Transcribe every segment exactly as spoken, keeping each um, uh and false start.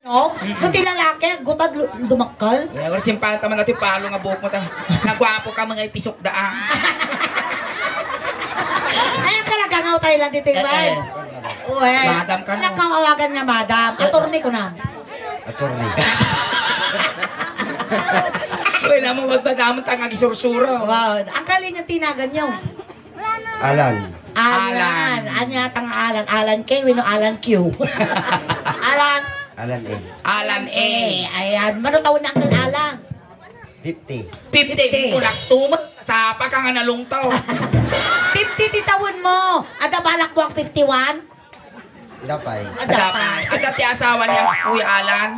Oh, no ti lalaki, aggutad lu-, dumakkel. Ay, wala simpal ta man dati palo nga buhok mo ta. Naguapo ka, mga ipisok daan. Ay, ang kalagangaw tayo lang dito, Eh, Ivan. eh. Uy, Madam ka, no? Nakawawagan nga madam. Eh, Attorney ko na. Attorney. Uy, namu, magdadamon ta nga gisursuro. Wow, ang kaling ang tinagan niyo. Alan. Alan. Alan. Anya tang Alan? Alan K, wenno Alan Q? Alan. Alan A. Alan A. Ayan. Mano taon na ang Alan? Fifty. Fifty. Fifty. Kunak tumat. Sapa ka nga nalungtaw. Fifty ti taon mo. Ada balak mo ang fifty-one? Dapay. Ada pa. Ada ti asawa niya, Kuya Alan?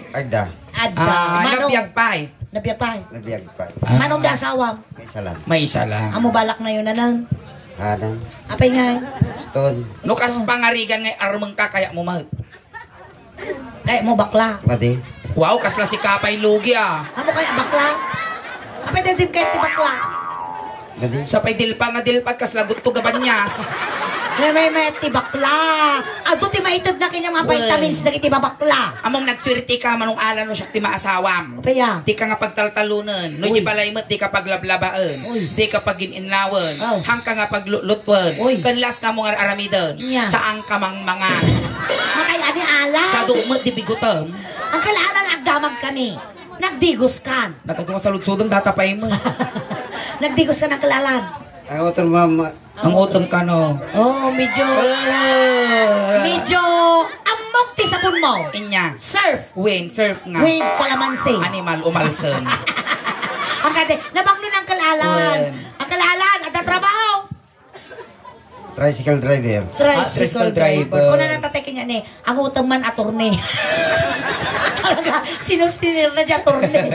Ada. Ada. Ah, Manong nabiag pay. Nabiag pay. Nabiag pay. Ah. Manong da asawa? May isa lang. May isa lang. Amo balak na yun, anan? Anan? Apay nga? Stone. No kas pangarigan nga armeng ka, kaya mo mag- Kaya mo bakla? Madi. Wow, kasla si Kapay Lugi, ah. Amo kaya bakla? Apay dagdim kaya ti bakla? Madi. Sapay dilpa nga dilpat, kasla gutto gabanyas. May, may, may, ti bakla. Adu ti maited na kanya mga Wen. Vitamins na iti babakla. Amom nagswerte ka, Manong Alan, no siak ti maasawam. Kaya? Di ka nga pagtaltalunen. No Uy. Di balay met, di ka paglablabaen. Uy. Di ka pagin-innawen. Oh. Hangka nga paglulutwen. Uy. Ken las nga mo nga aramiden. Nya. Saan ka mangmangan. Matay ani Alan. Sa dumet di bigutem. Ang kalanan agdamag kami. Nagdigos kan. Nagkaguma sa ludsodon, data pa imo. Nagdigos kan ang kalalan. Ang utom, ma'am. Ang utom kano. Oh, medyo, Ah. Medyo ammok ti sabon mo. Inya. Surf. Win, surf nga. Win, kalamansi. Animal, umalsen. Ang kade, nabanglo ng kalalan. Win. Ang kalalan, ada trabaho. Tricycle driver. Tricycle Ah, tricycle driver. driver. Kuna nang tatay kanya ni, ang utom man, attorney. Talaga, sinustinir na di attorney.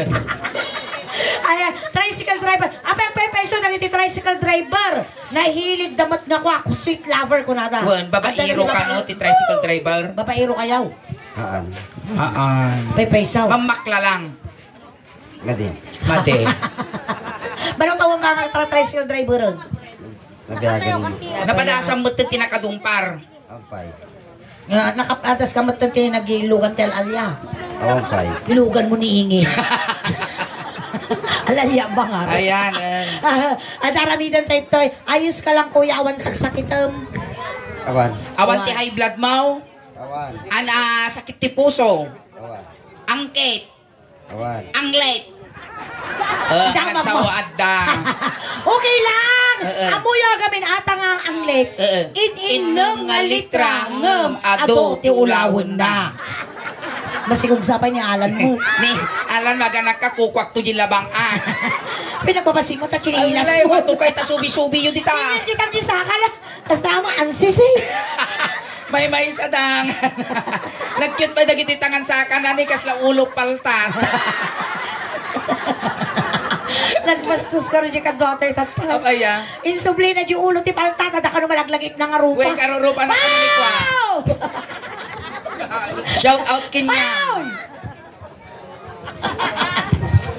Ayan, tricycle driver. Apay, apay, apay, so, nagiti tricycle driver. Nahilig damat nga kwa, sweet lover ko nada. Wen, babaero ka, no, ti tricycle driver? Babaero kayaw. Haan. Haan. Pay, pay, so. Mamakla lang. Madi. Madi. Bano tawag ka nga tra-, tricycle driver? Nabiyagan mo. Napadasam met ti nakadumpar. Ampay. Nga, nakapadas ka met ti nagilugan ti al-alya. Ampay. Ilugan mo ni Ingi. Al-alya ba nga? Ayan, eh. Ah, at aramidan tayo, Toy. Ayos ka lang, kuya, awan saksakitem. Awan. Awan ti Awan. high blood mo? Awan. Ana, sakit ti puso. Awan. Angkit. Awan. Ang late. Ah, Idamag mo. nagsawa adda. Okay lang. Oo. Amuyo agamin ata nga ang late. Oo. In-innem nga litra ngem adu ti ulawenna. Masigugsa pa ni Alan mo. Ni Alan, maganakka, kukuak to di labang, ah. Pinagbabasi mo ta chinilas Alay, mo. Matukay ta subi-subi yun dita. Hindi, hindi kami sa akin. Kasama ang sisi. May may sadang. Nag-cute pa dagiti tangan sa kanan ni kasla ulo paltat. Nagbastos ka rin yung kadwatay, tata. Abaya. Insubli na yung ulo ti paltat, ada ka no malaglagit na nga rupa. Uy, karurupa na kami ni Kwa. Wow! Shout out kanya. Wow!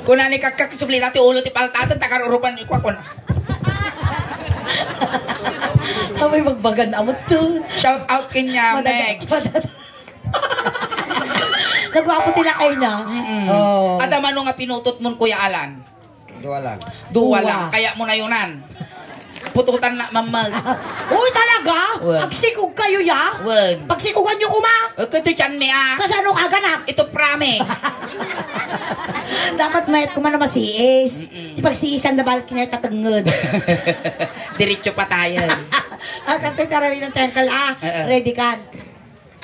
Kuna ni Kakak, subli na ti ulo ti paltaten, ta karurupan ni Kwa, kuna. Amoy magbagan, amot to. Shout out kanya, Madada-, next. madada-, Nagwapo ti lakay na. Mm-mm. Oh. Ada mano nga pinutot mon, Kuya Alan? Dua lang. Dua Dua. lang. Kaya mo na yunan. Pututan na, mamag. Uy, talaga? Wen. Agsikog kayo, ya? Wen. Pagsikugan nyo kuma? Eh, kaya tiyan mi, ah. Kasano ka ganak? Ito, prame. Dapat mayat kuma na masiis. Mm-mm. Di pagsiisan na balik na tatangod. Diretso pa tayo. Ah, kasi tarawin ng tengkal, ah. Oo. Ready ka?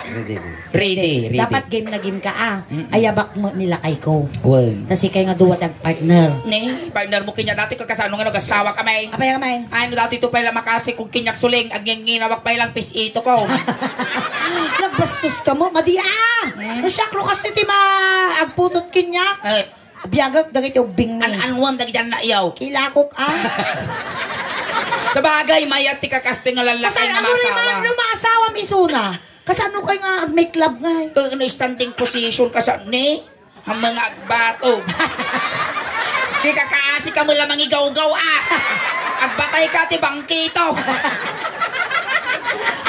Ready. Ready, ready. Dapat game na game ka, ah. Mm-mm. Ayabak mo nilakay ko. Wen. Kasi kayo nga duwa tag partner. Ne, partner mo kanya dati, kagkasano nga nagasawa kami. Apay nga, man? Ay, no dati ito pa lang makasi kung kinyak suling, agngin-nginawak pa lang pis ito ko. Nagbastos ka mo, madi, ah! Hmm? Nasyak lo kasi ti ma-, agputot kinyak. Eh. Biyagak dagiti ubbing ni. An-, anwan dagiti annak yaw. Kilakok, ah. Sa bagay, mayat ti kakastoy nga lalaki Kasano nga mo ni maasawa. Man, no maasawa, misuna? Kasano kayo nga ag-make love nga, eh? Kung ano standing position, kasano ni? Ang mga agbato. Di ka kaasi ka mo lamang igawgaw, ah. Agbatay ka, ti bangkito.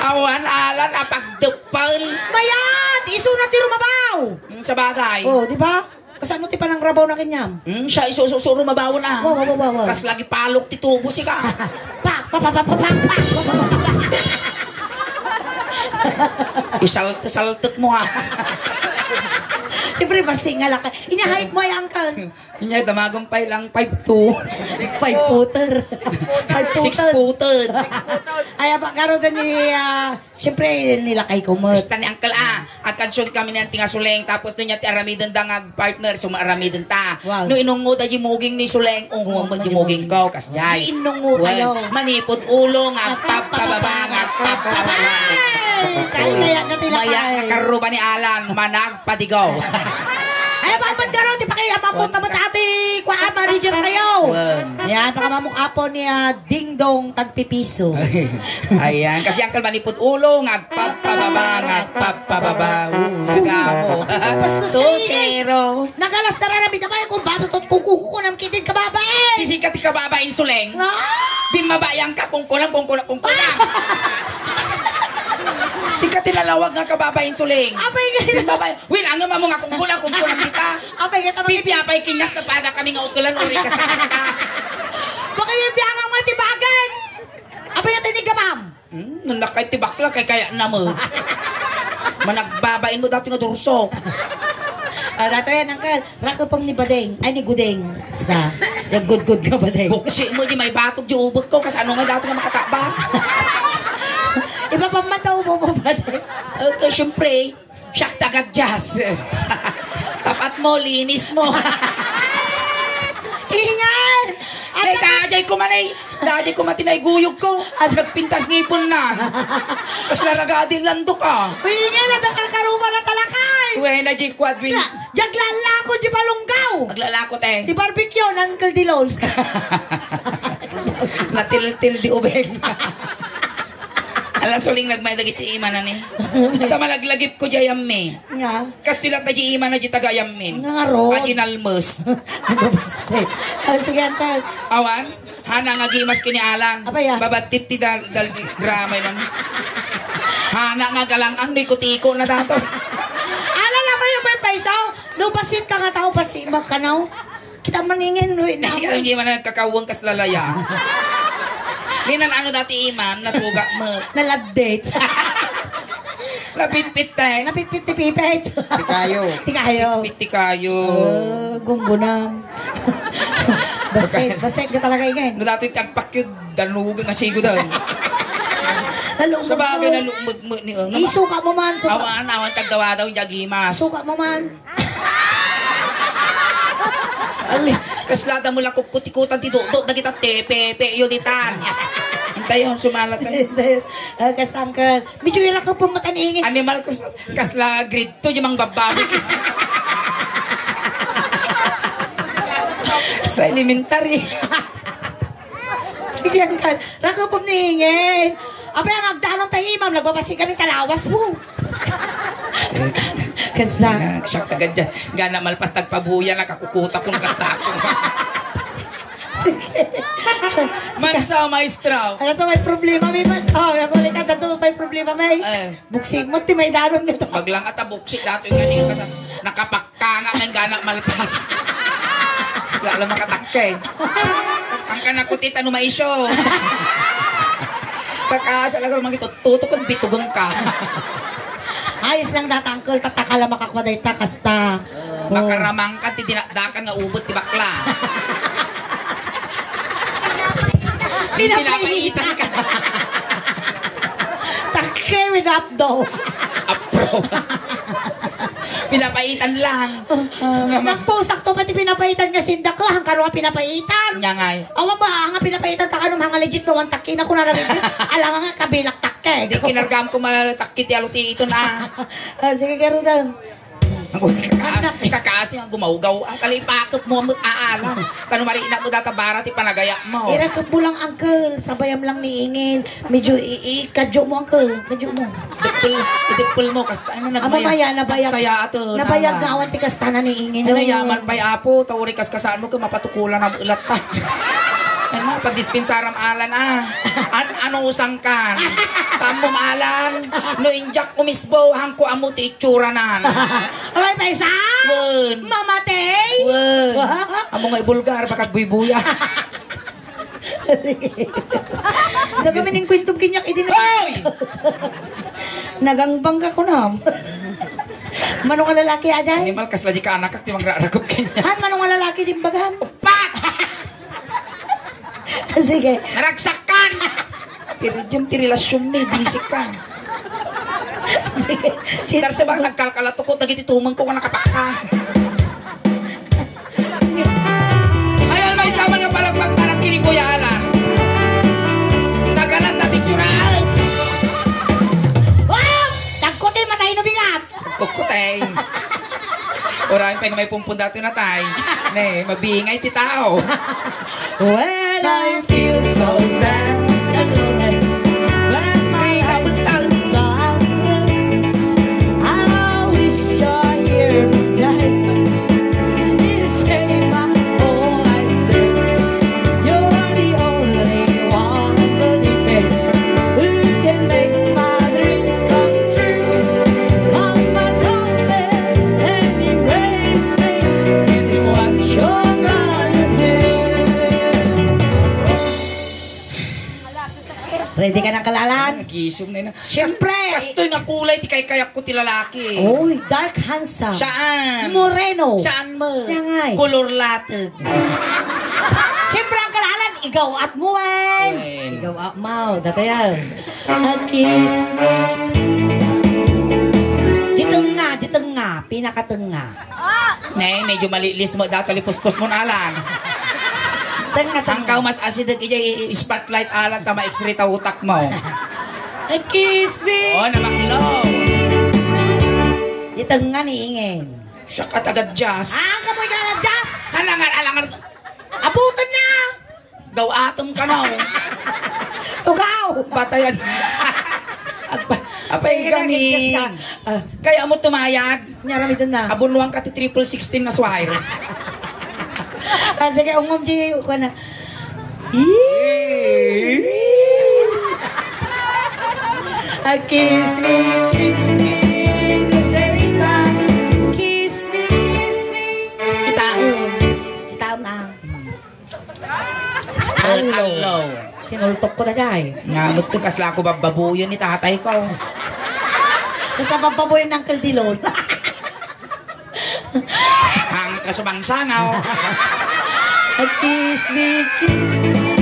Awan, Alan, apagdupal. Mayat! Isuna ti rumabaw. Mm, sabagay. Oh, di ba? Kasano ti panangrabaw na kaniam? Mm, siya isu-, su-, su-, rumabaw na. Wow, wow, wow, wow, wow. Kas lagi palok ti tubo, sika. Pak, pak, pak, pak, pak, pak. Isalt-, saltek mo, ha. Siyempre, masingalak ka. Inya, height mo ay, uncle. Inya, damagan pay lang five two. Five footer. Five footer. Six footer. Ay, apa, karon ni, ah, siyempre, nilakay ko met. Basta ni Uncle, ah, agkansion kami ni Auntie nga Suleng, tapos doon niya ti aramiden da nga partner, so maaramiden ta. Wow. No inungo da di muging ni Suleng, ungo mo di muging ko, kasjay. Di inungo tayo. Manipod ulo, nga agpapababa, nga agpapababa. Ay, kaya na tila Maya kay. Nga karuba ni Alan, manag padigaw. Ay, papat ka ron, di pa kayo, mapunta mo dati, kwa, manager kayo. Wen. Yan, pakamamukha po ni, ah, Dingdong Tagpipiso. Ayan, kasi ang kalmanipot ulo, nga agpapababa, nga agpapababa. Uh, nagamo. Bastos ka, Susero. Nagalas na rara, bitabayan kung bato, tot kukuko ko ng kitid kababae. Kasi ka ti kababae insuleng. Ah! Bimabayang ka, kung kulang, kung kulang, kung kulang. Sika ti nalawag nga kababae insuleng. Apay, ganyan. Bimabayang Will, angem amo nga kungkula, kungkula kita. Apay, kita Pipi, apay, kinyat na pada kami nga utulan, uri ka sa kasta. Baka yung biyangan mo, ti bagay. Apay, nga tinigamam. Hmm, nung nakay ti bakla, kay kaya na mo. Managbabain mo dati nga durso. Ah, dato yan, uncle. Rakupang ni Badeng. Ay, ni Gudeng. Sa, yung gudgud nga Badeng. Buksi mo, di may batog, di ubot ko. Kasano nga dato nga makataba? Iba pa mata, ubo mo, Badeng. Okay, syempre. Siak tagad jazz. Tapat mo, linis mo. Ingay! Ay, dajay ko man ay. Dajay ko matinay guyog ko. Ano? Nagpintas ngipon na. Kas laragadi landok ah. Uy, ingay na, dakar karuma na talakay. Uy, na di quad win. Jaglala ko di balunggaw. Aglalako, te. Di barbecue, Uncle Dilon. Natiltil di ubeng. Ala, suling nagmay dagiti imana ni. Ta malaglagip ko di ayammi. Nga. Kastila ta di imana di taga ayammin. Nga ron. Adi nalmes. Ano ba, sir? Ah, sige, Uncle. Awan, hana nga gimas kini Alan. Apay, ah? Babattit ti dal-, dal-, drama yun. Hana nga galang ang niko-tiko na dato. Alan, apay, apay, paisaw? No, basit ka nga tao, basit magkanaw. Kita maningin, Rina. Hindi man nagkakawang kas lalaya. Dinan ano dati imam, nasuga mo. Naladdit. Napitpit tayo. Napitpit ti pipit. Ti kayo. Ti kayo. Pitpit ti kayo. Oh, gumgunam. Baset, baset ka talaga, ingay. No dati ti agpakyod, danugan nga sigo daw. Nalumot Sa bagay, mo. Nalumot mo ni, oh. Isuka mo man, suka. Awan, awan, tagdawa daw, jagimas. Suka mo man. Ali, kaslada mo lang kukutikutan ti dukdok, dagita tepe, pe, yun itan. Intayon, sumalat tayo. Ah, kasangkan. Medyo ira ka pong mataniingin. Animal kas-, kasla grade two, yung mga babae. Kasla elementary. Sige, angkan. Rakupom ni Ingin. Apay, ang agdanon tayo, imam, nagbabasi kami talawas mo. Eh, kas-, Kasla. Nga, siya taga Diyas. Gana malpas tagpabuya, nakakukuta kung kasta ako. Sige. Mansa, maestro. Ano to, may problema, may man. Oh, nakulit ka, ano to, may problema, may. Eh. Buksik mo, ti may danon nito. Maglang ata buksik, dato yung ganyan, kasa-, nakapak- Kanga nga gana malpas. Lalo makatakke. Ang kanakutit ano maisyo. Kakasa lang rumang ito, tuto kung bitugang ka. Ayos lang datang, kul, tatakala makakwa day ta, kasta. Oh. Makaramang ka, ti dinakdakan nga ubot ti bakla. Pinapaitan. Pinapaitan ka. Takke, winapdo. Apro. Pinapaitan lang. Nagpo, sakto pati pinapaitan nga sindak ko, hangkaro nga pinapaitan. Nya ngay. Awa ba, nga pinapaitan ta kanum hanga legit no, ang takki na ko na rin. Alang nga kabilak takke. Di kinargam ko malatakki ti aluti ito na. Ah, sige, karudan. Ang kaka-, kakasi nga gumawgaw. Ang kalipakot mo, ang aalam. Kano marina mo data bara ti panagayat mo. Irakot mo lang, uncle. Sabayam lang ni Ingin. Medyo i-, i-, kadyo mo, uncle. Kadyo mo. Idepel, idepel mo, kasta, ano, Amo nagmaya-, maya, nabayag, nagsaya ato, nabayag na. Nga awan ti kastana ni Ingin, Ano, no? Yaman pa'y apo, tauri kas kasaan mo, kung mapatukulan ang ulat ta. Ano, pagdispensaram, Alan, ah. An-, ano usangkan? Tammom, Alan, no injak umisbo, hangko ammo ti itsuranan. Abay, paysa? Wen. Mamatay? Wen. Ammo nga ibulgar, baka agbuybuya. Daga manen kuentom kaniak idi na- Hoy! Nagangbang ka kunam. Mano nga lalaki, ajay? Animal, kasla di ka anakak, ti mangrarakup kaniak. Han, mano nga lalaki, di bagam? Pat! Sige. Naragsak kan! Pero dyan ti relasyon mi, busy ka. Sige. Cheers. Kasi bang nagkalkalatukot, dagiti tumengko nga nakapakka. Ayan, may saman nga palakpak para kini Kuya Alan. Nagalas na picture, ah! Wow! Dagko ti matay no bigat! Kutkuteng. Uray pay nga maipumpon datoy natay. Ne, mabingay ti tao. When I feel so sad and lonely, when my life seems gone, I wish you're here beside me. This time I know I'm there. You're the only one, believe me, who can make my dreams come true. Come, my darling, and embrace me. This is what you're gonna do. Ready ka na, Uncle Alan? Nagisog na yun. Siyempre. Kastoy nga kulay ti kaykayakko ti lalaki. Oy, dark handsome. Saan? Moreno. Saan mo? Siya nga eh. Kulor latag. Siyempre, Uncle Alan, igaw at mo, eh. Wen. Igaw at mo. Datayan. A kiss. Di tengnga, di tengnga. Pinaka tengnga. Ne, medyo malilis mo daw, talipuspos mo na lang. Tengnga, tengnga. Hangkaw mas acidic ijay spotlight, Alan, ta ma-X-ray ta utak mo. A kiss me. Oh, namaklo. Di tengnga ni ingen. Siya ka taga-jazz. Ah, kamoy taga-jazz? Alangan, alangan. Abutan na. Gaw atom ka na, oh. Tugaw! Batayan. Agba-, apay Sige, gaming. Nagigkas ka. Ah. Kaya mo tumayag? Nyaram ito na. Abunwang ka ti triple sixteen nga swire. Ah, sige, umum di ko na. A kiss me, kiss me, the daytime. Kiss me, kiss me. Kitaem. Kitaem, ah. Hello. Hello. Sinultok ko na, jay. Nga, nagtugas la ako babbabuyon ni tatay ko. Sa babbabuyon ng Uncle Dilon. Ang kasumangsangaw. A kiss me, kiss me,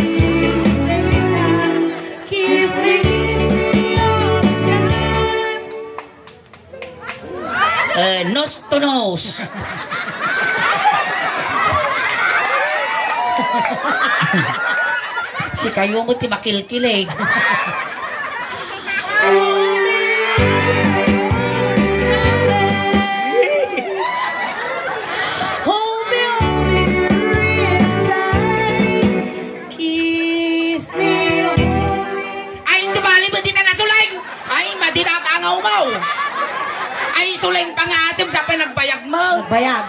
kiss me, kiss me all the time. Eh, nose to nose. Sikayo mo ti makilkilig. Hold me, hold me, real tight. Kiss me, hold me. Ay, hindi bali mo, di na nasuleng. Ay, madi na tangaw mo. Ay, suleng pangasim, sa pa nagbayag mo. Nagbayag.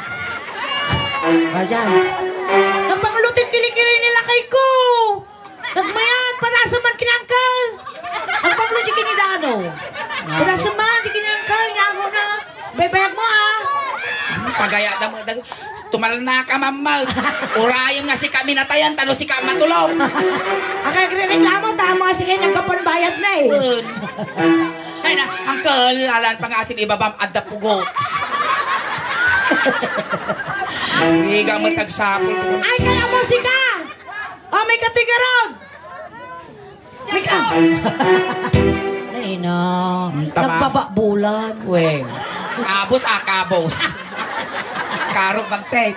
Ayan. Nagpangluting kilikili ni lakay ko. Nagmayat, patasan man kinangkal. Nagpangluting kinidano. Patasan man, di kinangkal, niya ako na. Baybayag mo, ah. Pagayat na mo, dag-, tumalna ka, mamag. Urayem nga sika minatayan, tano sika matulong. Ang nagrereklamo, tama nga sige, nagkapanbayad na eh. Un. Ay na, uncle, alan pangasim ibabam, adda pugot. Iga mo tagsapol. Ay, kaya musika! Oh, may katigarod! Mika! Ay, na. Ang tama. Nagbababulan. Wen. Abos, akabos. Karog magtake.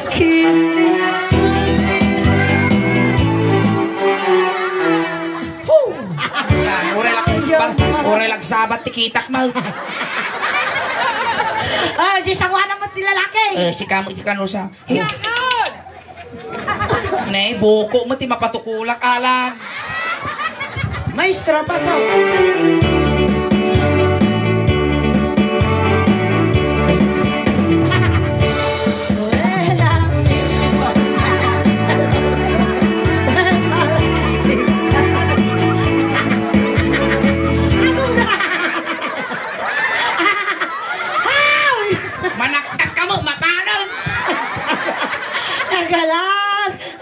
Kiss me. Whew! Yan, uray lag-, bar-, uray lagsabat ti kitak mo. Ah, di sanguanan mo ti lalaki. Eh, si kamo, di ka nusa. Hey. Ne, buko mo ti mapatukulak, Alan. Maestra, pasok.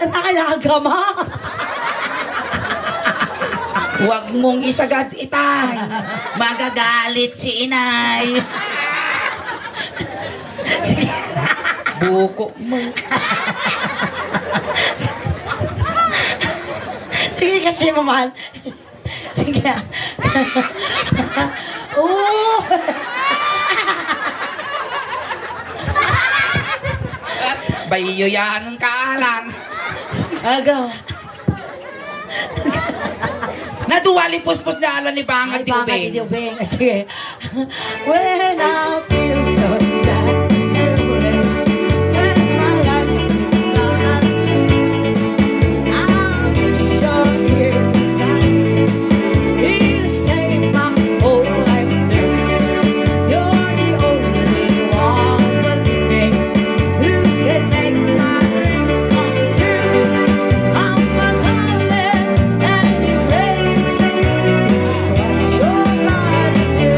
Sa kalaga, ma. Huwag mong isagad, itay. Magagalit si inay. Sige. Buko mo. Sige kasi, maman. Sige. Oo. Bayuyangen ka, Alan. Agaw. Naduwali puspos ni Alan ni Bangag. Ay, di Bangag ubing. Di ubing. Sige. When I feel so sad and lonely, when my life seems not right, I wish you're here beside me. Here to save my whole life through. You're the only one for me. You can make my dreams come true. Come on, darling, and embrace me. This is what you gotta do.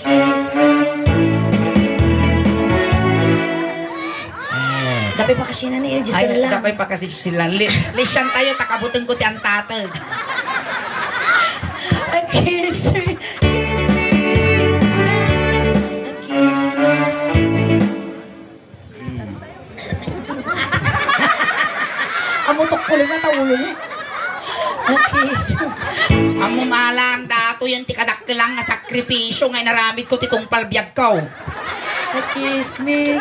Kiss me, kiss me. Dapay pa kasi na ni Giselle. Ay, lang. Dapay pa kasi sila. Li-, lisian tayo, takabuteng ko ti antateg. A kiss me, kiss me, a kiss me. Amo tukkulen na ta ulo ni. Okay, so, ammo malan, datoyen ti kadakkelan nga sakripisyo nga inaramidko ti tungpal biagko. A kiss me.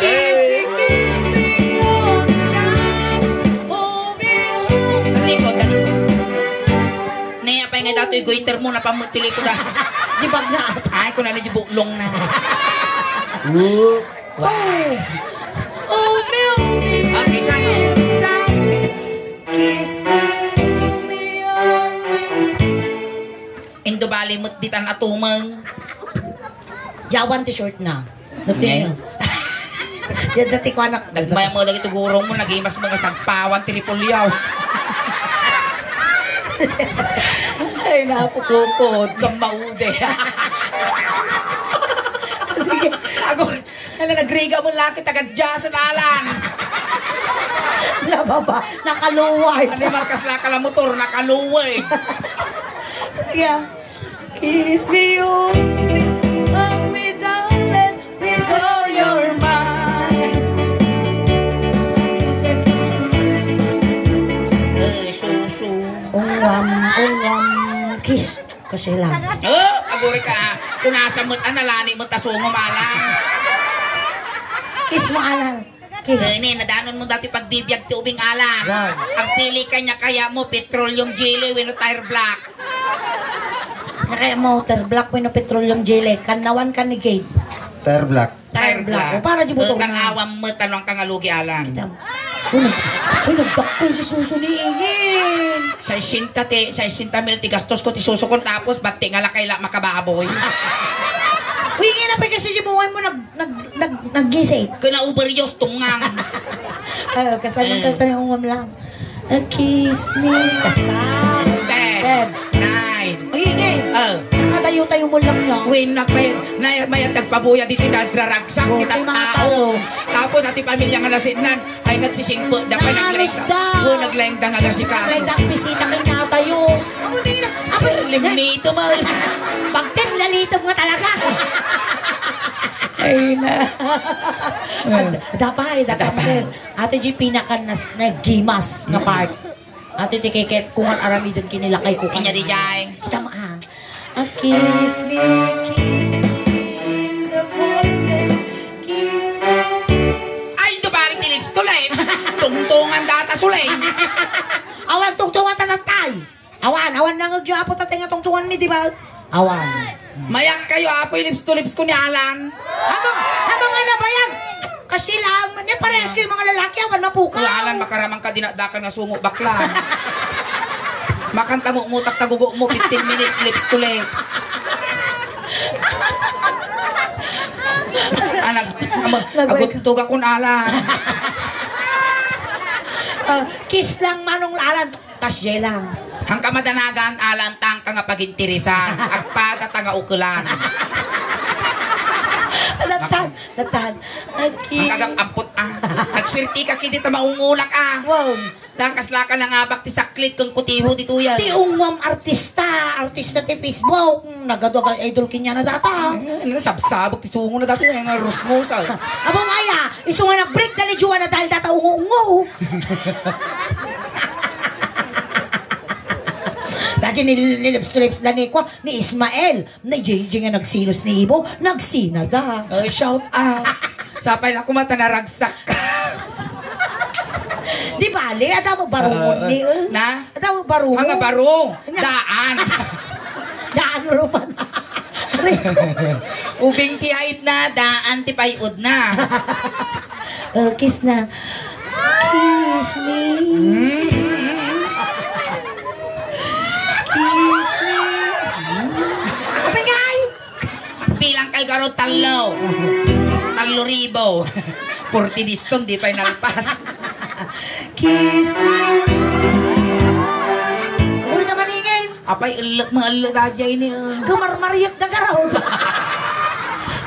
Kiss me, kiss me all the time. Hold me. Talikod, talikod. Ne, apay nga datoy goiter mo, napammo ti likod, ah. Jibag na. Ay, kung ano, jibuklong na. Woo. Wow. Oh, me, oh, me. Okay, siya, no? Kiss me, oh, me, oh, me. Indo bali met ditan a tumeng. Jawan ti short na. Nagtingin. Ngayon? Yan, dati ko, anak. Nagmay mo dagiti guro mo, nagimas mga sagpawan ti repolyo. Ay, napukukod, kang maude. Sige. Ago, ano, nagriga mo laki, taga Jason Alan. Nababa, nakaluway. Ano yung magkasla ka lang motor, nakaluway. Yeah. Kiss me, oh, me, love me, darling, with all your might. Eh, susu. Ungwam, ungwam, kiss. Kasi lang. Oh, aguri ka, ah. Kung nasa mo't, ah, nalani mo't, ah, sungo, malang. Kiss mo, Alan. Kiss. Eh, ni, nadanon mo dati pagbibiag ti ubing, Alan. Yan. Agpili ka niya kaya mo, petroleum jelly, wenno tire black. Nakaya mo, tire black, wenno petroleum jelly. Kannawan ka ni Gabe. Tire black. Tire black. O, para di mo to na. Kan awam mo, tanong ka nga lugi, Alan. Kita mo. Uy, nag-, uy, nagdakkel ti suso ni Ingin. Saysenta ti, saysenta mil ti gastos ko ti suso kon tapos, batti nga lakay la makababoy. Uy, Ingin, apay kasi di mo, mo nag-, nag-, nag-, naggising. Kuna uberios, tungang. Ah, kasal ng Eh. kanta ni Ungwam lang. A kiss me. Basta. Ten. Ten. Nine. Ay, hindi. Oh. Nakatayo-tayo mo lang yan. Win na pa yun. Nayat mayat nagpabuya dito, nagraragsak Oh, kita may mga tao. tao. Tapos, ati pamilya nga nasidnan, ay nagsisingpo. Dapat Naharos naglaing da. Oh, naglaing da nga gasikaso. Naglaing da, bisita ka nga tayo. Amo din na. Apo, Limnito mo. Pagkat lalitom nga talaga. Ay, na. Ad-, dapay, dapay. Dapay. Ato di pinakan nas-, nagimas nga Mm. part. Ato ti keket ko nga aramiden kinilakay ko. Inya di jay. Tama, ah. A kiss me, kiss me, the golden kiss me. Ay, ito pare ti lips to lips. Tungtungan data sulay. Awan tungtungan ta tatay. Awan, awan nangegyo, Apo, Tatay, nga tungtungan mi, di ba? Awan. Mayak kayo, Apo, lips to lips ko ni Alan. Habang, habang nga nabayag, kasi lang, niya parehas kayo mga lalaki, awan mapukaw. Kuya Alan, makaramang ka dinakdakan nga sungo, bakla. Makanta ngutak tagugo mo, fifteen minutes, lips to lips. Anak, ama, Nagway ka. Agutog akon, Alan. Ah, kiss lang, Manong Alan. Kasjay lang. Hangka madanagan, Alan, tangka nga paginteresan. Agpada ta nga ukelan. Natan, natan. Okay. Hangka gap ampot, ah. Nagswerteka ketdi ta maungunak, ah. Wow. Lakas la ka nangabak ti saklit ken kutiho ditoy, ah. Ti ungwam artista, artista ti Facebook. Hmm, nagadu-adu idol kenyan a data. Eh, ano, sabsabek ti sungo na datoy, eh, nga rusmosa, eh. Amo nga ya, isu nga nag-break da ni Joanna dahil data ungo-ungo. Dati ni, ni lips to lips da ni, kwa, ni Ismael. Na J J nga nagsilos ni Ibo, nagsinada. Oh, shout out. Sapay la koma ta naragsak. Di bale, adda mo barungon Ah, ni, eh. Na? Adda mo barungon. Nga barung. Nga. Daan. Daan ruman. Aray ko. Ubing ti aid na, daan ti pay-od na. Oh, kiss na. Kiss me. Mm. Kiss me. Apay ngay? Bilang kay garud, tallo. Tallo ribo. Forty diston, di pay nalpas. Kiss me. Uri ka maningin. Apay, ellek mo, ellek da jay ni, eh. Kumarmariek da garud.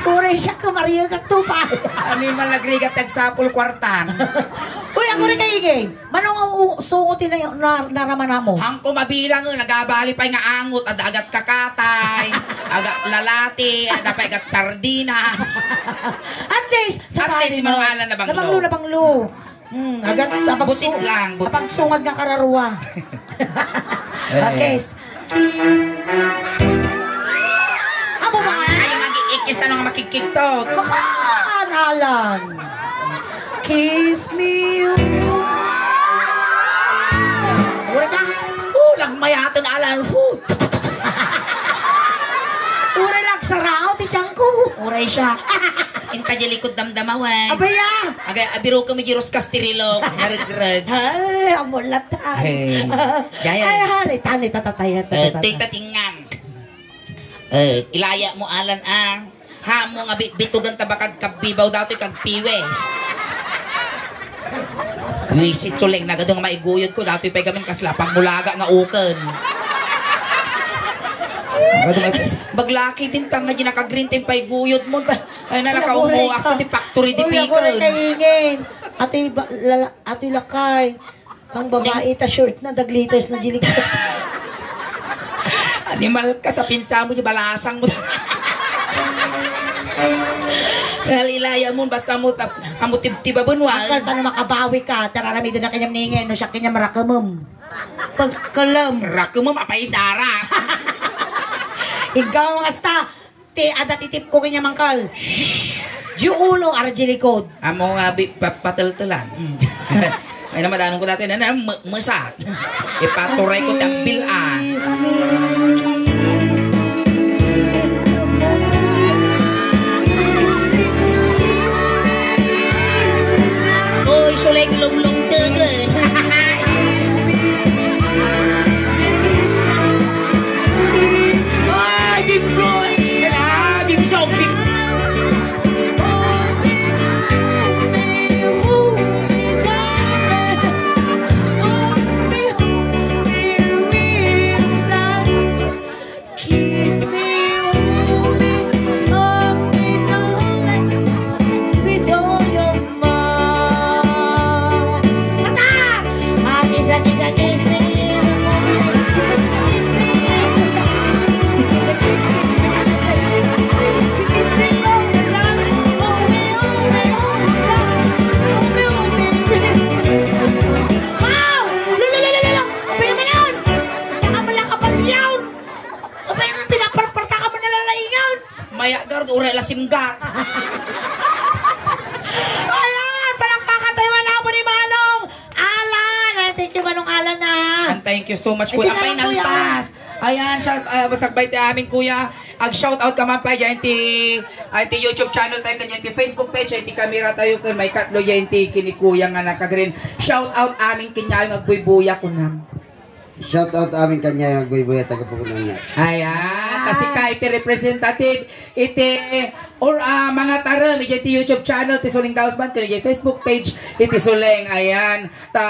Uri siya, kumarmariek at tupay. Ano yung malagrigat, nagsapul kwartan? Uy, ako rin kaingin. Mano nga u-, sungo ti na-, na-, naramanamo? Hangko mabilang, eh, nagabali pay nga angot, adda agat kakatay, agat lalati, adda pay agat sardinas. At least, At least, sakali, no? Manong Alan, nabanglo. Nabanglo, nabanglo. Hmm, agat, apagsu-, Butit lang, butit. Apagsungad nga kararua. Eh. Okay. Amo ba? Ay, ay, ang ikis na nga makikigtot. Makanalan. Kiss me. Ura ka. Oh, lagmayaten, Alan. Hu. Uray lang sarao ti tiyan ko. Uray siya. Inta di likod damdamawan. Abaya. Agay, abiro kami di Ros Castrillo. Naregreg. Ay, amo latan. Hey. Gaya. Ay, hari, tani, tatataya, Eh, tatataya. Tita Tingan. Eh, ilaya mo, Alan, ah. Ha, mo nga bi-, bitugan ta bakag kabibaw datoy kag piwes. Wisit suleng na gadong maiguyod ko, datoy pay gamin kasla pagmulaga nga uken. Gadong ay, baglaki din tanga di nakagrinting paiguyod mo. Ta-, ay na, nakaumuak ko ti factory di piken. Uy, ako rin kaingin. Atoy ba-, lala-, atoy lakay. Ang babae, ta short na, daglitas na jilig. Animal ka sa pinsa mo, di balasang mo. Kaya ilaya mo, basta mo, tap-, amo tibtiba bunwan. Asal pa na makabawi ka, tararamidan na kanyang ningen, no siya kanyang marakamam. Pagkalam. Rakamam, apay dara. Ikaw, mga sta, Ti, adda ti tipko kanya mangkal. Di ulo, ara di likod. Amo nga bi-, pa-, pateltelan. Mm. Ay, na, madanon ko dati na, na, me-, mesa. Ipaturay ko ti agbil, ah. Kiss me, kiss me. Oy, suleg lumlum tege. Ay, bimbo! Kaya, bimbo sa umpik. Kiss me, hold me, hug me, darling, with all your might. Mata! Ah, kiss, ah, kiss, ah, kiss me. Kiss, ah, kiss, ah, kiss me. Kiss, ah, kiss, ah, kiss me. Kiss, ah, kiss, ah, kiss me. Hold me, hold me, hold me, darling. Hold me, hold me, baby. Wow! Lala, lala, lala! Apa yung manon? Gusto ka pala kabalyaw? Abay, pinaparparta ka mo nalalaingan. Maya, gar, uray la simgar. Ayan, palakpakan tayo, anak mo ni Manong Alan. Ay, thank you, Manong Alan, ah. And thank you so much, Kuya. Apay, nalpas. Ayan, shout, ah, sagbay ti amin, Kuya. Ag shout out ka man pa dyan ti, ay, ti YouTube channel tayo, kanyan ti Facebook page, ay, ti kamera tayo, kan may katlo dyan ti kini Kuya nga nakagreen. Shout out amin, kanyan nga agbuybuya, kunam. Shout out amin kanya nga agbuybuya taga Pukunan nga. Ayan. Kasi ka iti representative iti or ah, mga tarem iti YouTube channel ti Suling Dausban ken iti Facebook page iti Suling. Ayan. Ta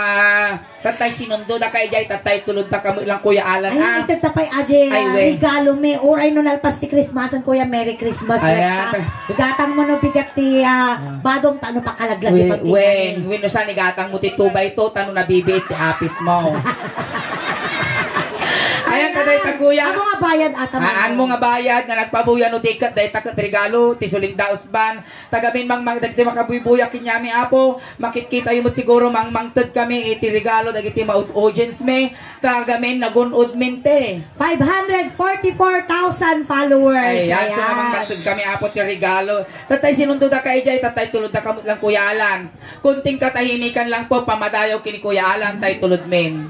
tatay sinundo da kay jay tatay tulod da kamo lang Kuya Alan. Ay, ah. Ito tapay aje Ay, wen. Regalo mi. Uray no nalpas ti Christmas, ang Kuya, Merry Christmas. Ayan. Igatang mo no bigat ti ah, badong tano pakalaglag Wen, wen, wen, no saan igatang mo ti two by two, tano nabibiit ti apit mo. Ayan, taday ta, Kuya. Amo nga bayad, ata. Haan mo nga bayad nga nagpabuya no tiket, dayta ket regalo, ti Suling Dausban. Tagamin mangmang dagiti makabuybuya kenyami, Apo. Makitkitayo met siguro mangmangted kami iti regalo dagiti maud audience mi. Tagamin nagun-od min ti. Five hundred forty-four thousand followers. Ayan, so mangmangted kami, Apo, ti regalo. Tatay sinundo da kay jay, tatay tulod da kamot lang Kuya Alan. Kunting katahimikan lang po, pamadayaw kini Kuya Alan, tay tulod min.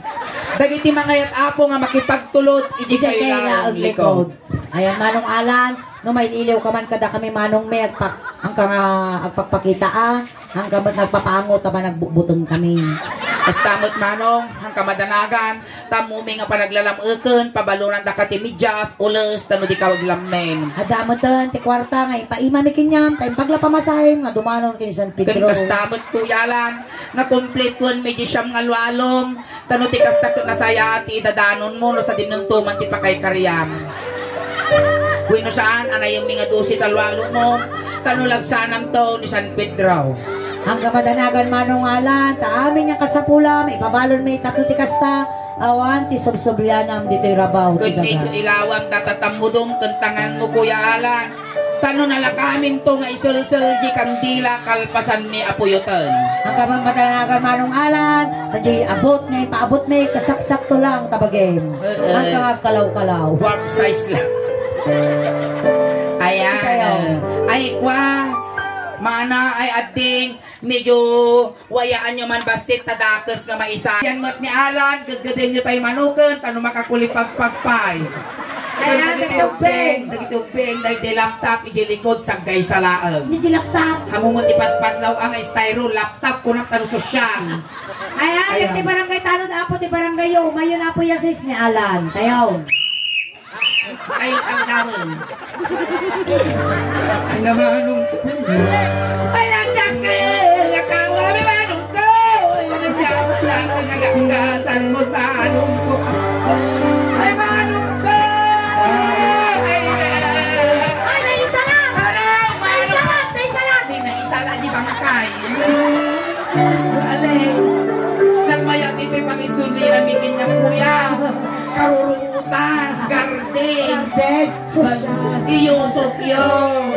Dagiti mangayat, Apo, nga makipagtulod, iti Iti kailangan kailangan likod. Likod. Ayan, Manong Alan, no maililiw ka man kada kami, Manong, may agpak-, ang ka nga agpakpakita, ah. Ang ka met nagpapango, taba nagbutbuteng kami. Basta met, Manong, ang kamadanagan, Tammo mi nga panaglalam-eken, pabalonandaka ti medias, ules, tano dika aglammen. Adda meten ti kuarta nga ipaimami kenyam, ta imbag la pamasahem nga dumanon ken San Pedro. Ken kasta met, Kuya Alan, nga kumpletuen mi di siam nga lualom, tano ti kasta ket nasayaat ti idadanonmo no sadinnon tuman ti pakaykariam. Wenno saan, anayem mi nga dose ta lualommo, tano labsanamto ni San Pedro. Ang kamadanagan, Manong Alan, ta amin nga kasapulam, ipabalon mi tapno ti kasta, awan ti subsublianam ditoy rabaw ti Ket daga. Medyo ilawam data tammudong ken tanganmo, Kuya Alan. Tano nalakaminto nga iselselgi kandila kalpasan mi a puyoten. Ang kamadanagan, Manong Alan, ta di abot nga ipaabot mi, kasaksakto lang, tabagem. Eh, eh. Ang kangagkalaw-kalaw. Warp size lang. Ayan. Ayaw. Ay, kwa. Mana, ay, adding. Medyo wayaanyo man bastit ta dakes nga maisa. Yan met ni Alan, gedgedenyo tay manuken, tano makakulipagpagpay. Ay, Ken ah, dagiti dagiti ubbing, ubbing. Dagiti ubbing, dagiti laptop, iti likod, saggaysa laeng. Dagiti laptop. Amo met ti padpadlaw ang styro, laptop, kunak tano sosyal. Ay, ah, Ayan. Ti barangay tanod, Apo, ti barangay yo, umayon, Apo, yasis ni Alan. Tayo. Ay, ang damon. Ay, namanong ko. Ay, nagdakkel, nakawa, may manong ko. Ay, nagdakkel, nagdakkel, san mo, manong ko. Ay, manong ko. Ay, na. Ay, naisala! Ano, manong? Naisala! Naisala! Di naisala, di bangkay. Alay. Nagmayat ito'y pag-istorya na mikin niya, kuya. Karurungutan, garden. Garden, sosyal. Iyusok yun.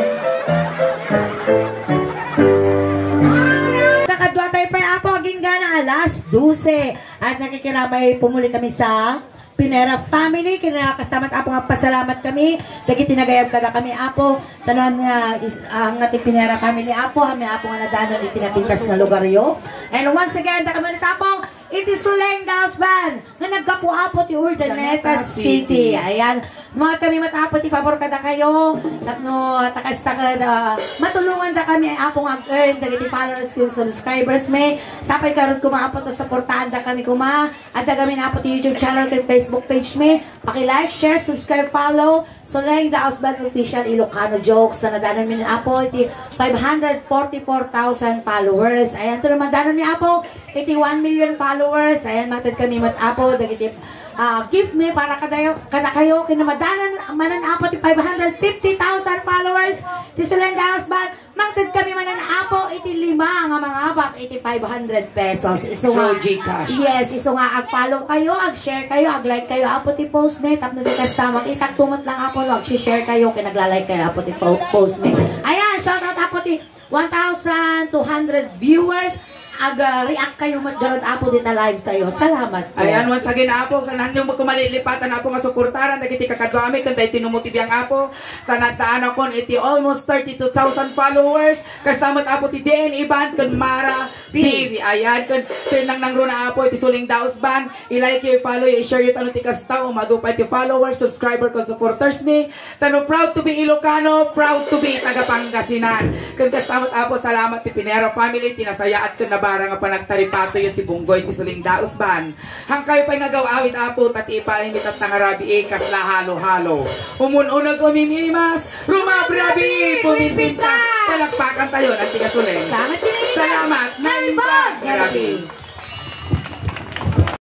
Kakadwa tayo pa, Apo, aging gana alas dose. At nakikiramay, pumuli kami sa Pinera family, kinakastamat, Apo, nga pasalamat kami. Dagiti nagayam kada kami, Apo. Tanan nga is-, ah, nga ti Pinera family, Apo. Kami, Apo, nga nadanon iti napintas nga lugaryo. And once again, da kami natapo, iti Suleng Daos Band nga naggapu, Apo, ti Urdaneta Urdaneta City. City. Ayan. Mga kami mat, Apo, ti pabor kada kayo. Tapno takas-, taka-, ah, matulungan da kami, Apo, nga ag-earn dagiti followers ken subscribers mi. Sapay karod kuma, Apo, ta suportaan da kami kuma. Adda kami, Apo, ti YouTube channel ken Facebook page mi. Paki-like, share, subscribe, follow. Suleng Daos Band Official Ilocano Jokes. Ta nadanon mi, Apo, iti five hundred forty-four thousand followers. Ayan, to naman danon mi, Apo, iti one million followers. Ayan, mangted kami mat, Apo, dagiti, ah, gift mi para kadayo, kada kayo, kinamadanan, manan, Apo, ti five hundred fifty thousand followers. Ti Suleng Daos Band. Mangted kami manen, Apo, iti lima nga mangabak iti five hundred pesos. Isu nga, Through GCash. Yes, isu nga ag-follow kayo, ag-share kayo, ag-like kayo, Apo, ti post mi. Tapno di kasta, makita to met lang, Apo, no, ag-share kayo, ken nagla-like kayo, Apo, ti po-, post mi. Ayan, shout out, Apo, ti one thousand two hundred viewers. Ag-react kayo met garud, Apo, dita live tayo. Salamat po. Ayan, once again, Apo, kananyo mo kumalilipatan, Apo, nga suportaran dagiti kakaduami ken daytoy no mo ti biang, Apo. Tanadtaanakon iti almost thirty-two thousand followers. Kasta met, Apo, ti D N A Band ken Mara P. P V. Ayan, ken, ken nang nangruna, Apo, iti Suling Daos Band. I-like yo, i-follow yo, i-share yo, tano ti kasta, umadu pay ti followers, subscriber, ken supporters mi. Tano proud to be Ilocano, proud to be taga Pangasinan. Ken kasta met, Apo, salamat ti Pinero family, ti nasayaat ken naba- Para nga panagtaripatoyo ti bunggoy ti Sulingdaus Band. Hankayo pay nga agaw-awid, Apo, ta ti ipaay mi tatta nga rabii kasla halo-halo. Umun-uneg, umimimas, rumabrabii, pumimpinta. Palakpakan tayo, anti nga suling. Salamat, Naimbag nga rabii.